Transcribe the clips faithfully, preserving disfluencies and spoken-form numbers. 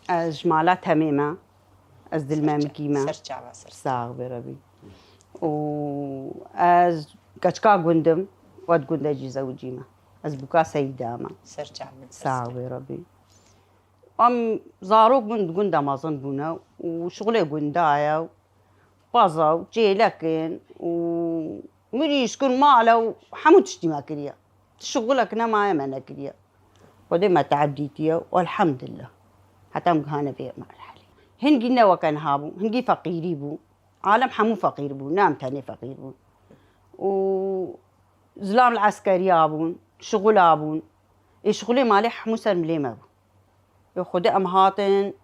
Ez ji mala Temê me. Ez dil Memikî me. Ser çava ser. Sax be Rebî. Û ez keçika gund im, we di gundê cî zewicî me. Ez bûka Seyda me. Ser çava. Sax be Rebî. Em zarok bûn, di gunda mezin bûne û şixulê gunda ye û paza û çêlek in û mirîşk in, mala û hemû tiştî me kiriye. Şixulek nemaye me nekiriye. Xwedê me teeb dîtiye û elhemdulillah. Heta em gihane vê merhelê. Hingî ne weke niha bû, hingî feqîrî bû. Alem hemû feqîr bû, ne em tenê feqîr bûn. Û zilam li eskeriya bûn, şixula bûn. Ê şixulê malê hemû ser milê me bû. Ê Xwedê em hatin,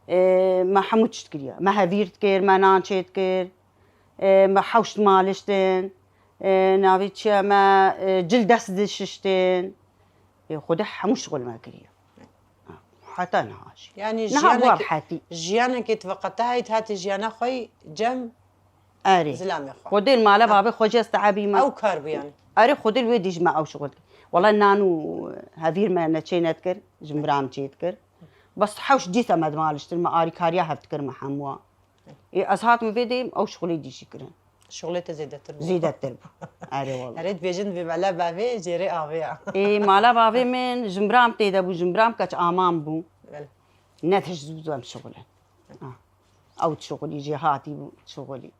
ê, me hemû tişt kiriye. Me hevîr dikir, me nan çê dikir, ê, me hewş dimaliştin, ê, navê çi ye me, ê, cil dest dişiştin. Ê Xwedê hemû şixul me kiriye. Heta niha jî. Yanî niha jiyanekê, bû rehetî. Jiyanekê tu veqetayî hatî jiyana xwe yî cem Erê. Zilamê xwe. Xwedê li mala babê xwe jî ez teebî me. Ew kar bû yanî. Erê Xwedê li wê dî ji me ew şixul dikir. Wela nan û hevîr me neçê nedikir, ji min bira min çê dikir. Bes hewş dîsa me dimaliştir, me arîkariya hev dikir me hemûa. Ê, ez hatim vê dê ew şixulê dî jî kirin. Şixulê te zêdetir bû. Zêdetir bû. Erê wela. Erê dibêjin vê mala bavê jêrê avê ya. Ê, mala bavê min ji min bira min tê de bû, ji min bira min keç aman bû. Belê. Ne tişt zû em şixulin. Ah. Ew şixulî jê hatî bû, şixulî.